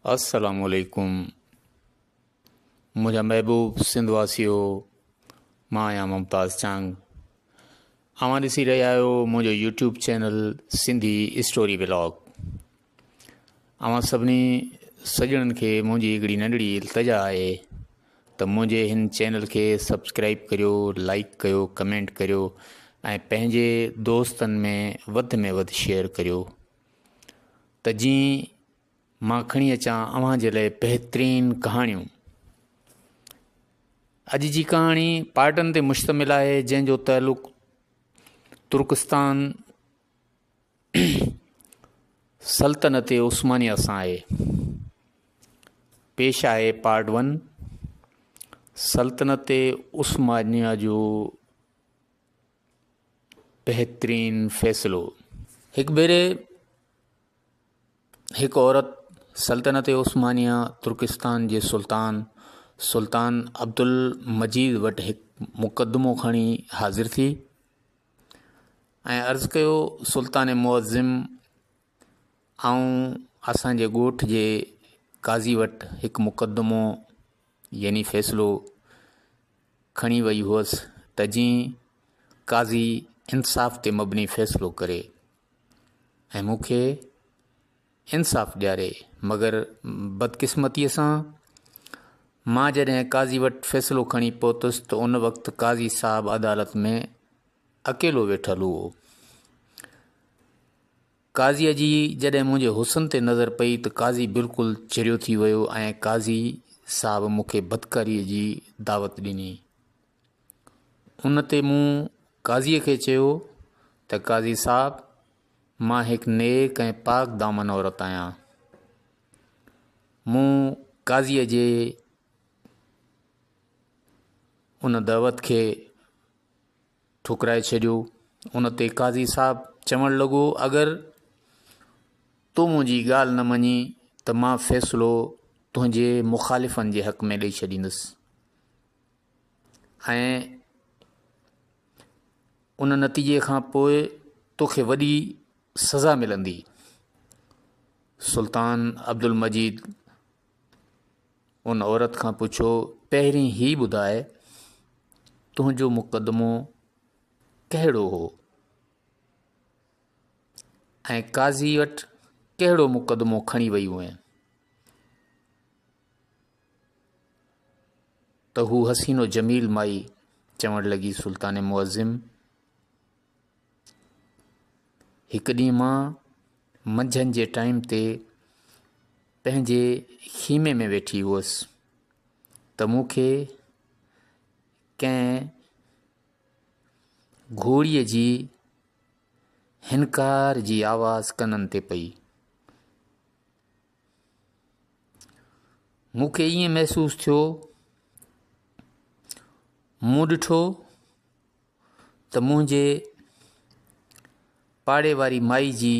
السلام عليڪم منهنجا محبوب سنڌ واسيو مان آهيان ممتاز چانگ اوهان ڏسي رهيا آهيو منهنجو YouTube channel Sindhi story blog اوهان سڀني سڄڻن کي منهنجي هڪڙي ننڍڙي التجا آهي ته منهنجي هن چينل کي سبسڪرائب ڪريو لائڪ ڪيو ڪمينٽ ڪريو ۽ پنهنجي دوستن ۾ وڌ ۾ وڌ شيئر ڪريو ته جيئن مان کڻي اچان اوهان جي لاء بهترين ڪهاڻيون. اڄ جي ڪهاڻي پارٽن تي مشتمل آهي جنهن جو تعلق ترڪستان سلطنت عثمانيه سان آهي. پيش آهي پارٽ ون سلطنت عثمانيه جو بهترين فيصلو. هڪ ڀيري هڪ عورت سلطنت عثمانيه ترڪستان جي سلطان سلطان عبدالمجيد وٽ هڪ مقدمو کڻي حاضر ٿي ۽ عرض ڪيو سلطان معظم آئون اسان جي ڳوٺ جي قاضي وٽ هڪ مقدمو يعني فيصلو کڻي وئي هئس ته جيئن قاضي انصاف تي مبني فيصلو ڪري ۽ مون کي انصاف ڏياري مگر بدقسمتيء سان مان جڏهن قاضي وٽ فيصلو کڻي پهتس ته ان وقت قاضي صاحب عدالت ۾ اڪيلو ويٺل هئو. قاضيء جي جڏهن منهنجي حسن تي نظر پئي ته قاضي بلڪل چريو ٿي ويو ۽ قاضي صاحب مون کي بدڪاريء جي دعوت ڏني. ان تي مون قاضيء کي چيو ته قاضي صاحب مان هڪ نيڪ ۽ پاڪ دامن عورت آهيان. مون قاضيء جي ان دعوت کي ٺڪرائي ڇڏيو. ان تي قاضي صاحب چوڻ لڳو اگر تو منهنجي ڳالهه نه مڃي ته مان فيصلو تنهنجي مخالفن جي حق ۾ ڏئي ڇڏيندس. ۽ ان نتيجي کان پوء توکي وڏي سزا ملندي. سلطان عبدالمجيد ان عورت کان پڇيو، پهرين هي ٻڌاء تنهنجو مقدمو ڪهڙو هو ۽ قاضي وٽ ڪهڙو مقدمو کڻي وئي هئين؟ ته هو حسين و جميل مائي چوڻ لڳي سلطان معظم! هڪ ڏينهن مان منجهند جي ٽائيم تي پنهنجي خيمي ۾ ويٺي هئس ته مون کي ڪنهن گهوڙي جي هنڪار جي آواز ڪنن تي پئي. مون کي ائين محسوس ٿيو، مون ڏٺو ته منهنجي پاڙي واري مائي جي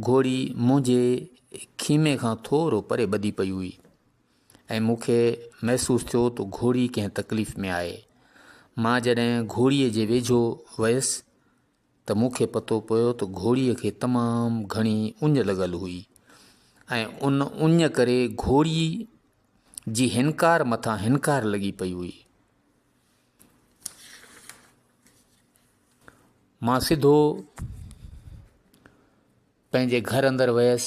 گهوڙي منهنجي خيمي کان ٿورو پري ٻڌي پئي هئي ۽ مون کي محسوس ٿيو ته گهوڙي ڪنهن تڪليف ۾ آهي. مان جڏهن گهوڙيء جي ويجهو ويس ته مون کي پتو پيو ته گهوڙيء کي تمام گهڻي اڃ لڳل هئي ۽ ان اڃ ڪري گهوڙي جي هنڪار مٿان هنڪار لڳي پئي هئي. مان سڌو پنهنجي گهر اندر ويس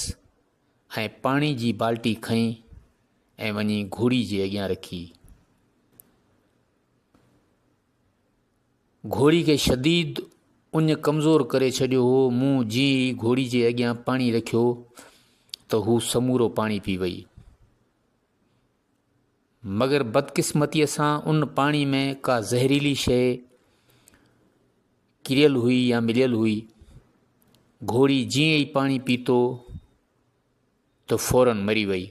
۽ پاڻي جي بالٽي کنئي ۽ وڃي گهوڙي جي اڳيان رکي. گهوڙي کي شديد اڃ ڪمزور ڪري ڇڏيو هو. مون جيئن ئي گهوڙي جي اڳيان پاڻي رکيو ته هو سمورو پاڻي پي وئي. مگر بدقسمتيء سان ان پاڻي ۾ ڪا زهريلي شيء ڪريل هئي يا مليل هئي. گهوڙي جيئن ئي پاڻي پيتو ته فوراً مري وئي.